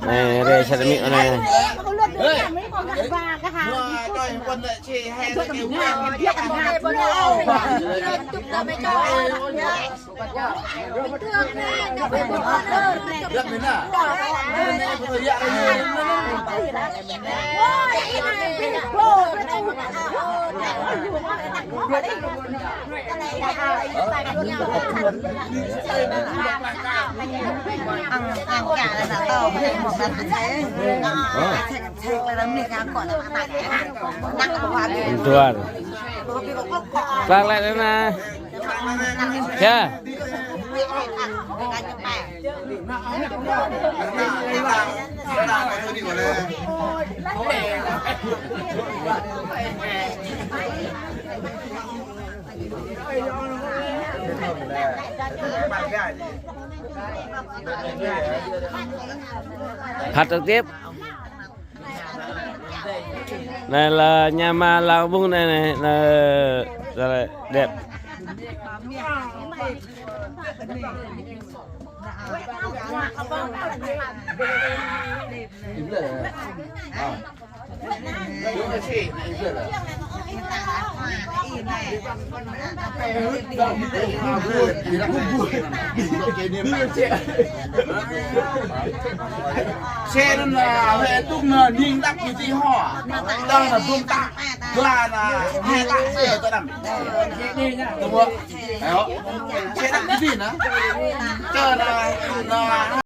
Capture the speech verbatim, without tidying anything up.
Anai, rê sa tơmĭ anai. Tuan. Sang lĕ anai. Kơyâo. Phát trực tiếp. Anai lĕ ñu mă lăng ƀung anai, anai, anai, anai, dep. Sĕ anŭn lĕ, wơ̆t tŭk anŭn ning đăp ñu ti hŏ. Tơl anŭn ƀum tăk. Tơl anŭn, hĕ tăk sĕ tơnăm. Tơƀuh. Ayo. Sĕ đăp ñu ti anŭn. Tơl anŭn, anŭn.